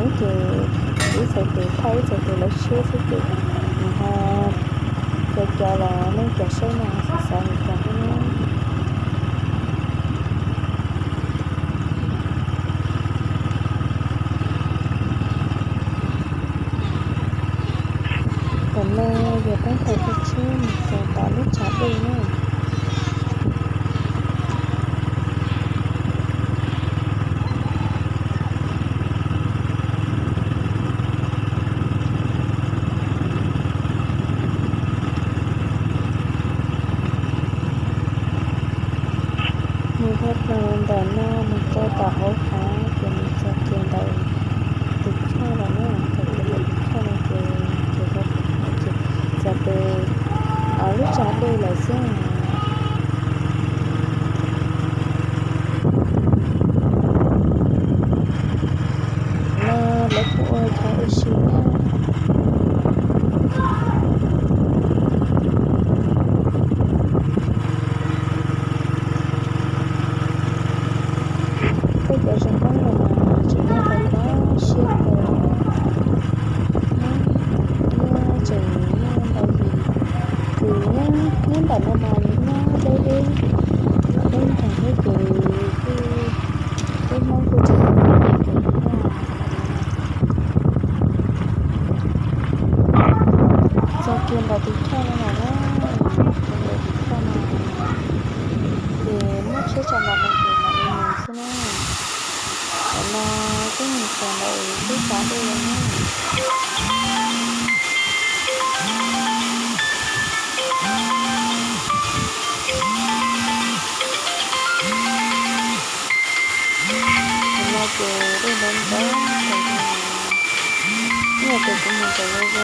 Ces ib txhais tes thauj ib txhais tes lawv tshiab xwb ces nws ho co co los nej cov saib no xav xav li cas thiab na. Tam no yog peb thaij txoj tsheb mus txog tom lub tshav dej na. Mus dhau plaws ntawm no mus rau tom hauv hav ces mus txog kiag ntawm tus choj lawm na, txog kiag ntawm tus choj no ces, ces txog tus, lub tshav dej lawm xwb. No lawv kuj ua chaw ua si thiab. Tej cov zoo nkauj no mas tseem muaj ntau ntau siab kawg, thiab tseem muaj ntau yim kws nyob, nyob ntawm no mas nws nyob deb deb, deb nrog thiab ces kuj, peb Hmoob kuj tseem nyob deb kawg thiab. Txog kiag ntawm tus choj no lawm na, txog ntawm tus choj no ces muab tsheb tso ntawm no ces mam li mus xwb na. Tam no twb mus txog ntawm lub tshav dej lawm na. Tam no ces dej ntau ntau kawg, ib yam ces kuv mus nram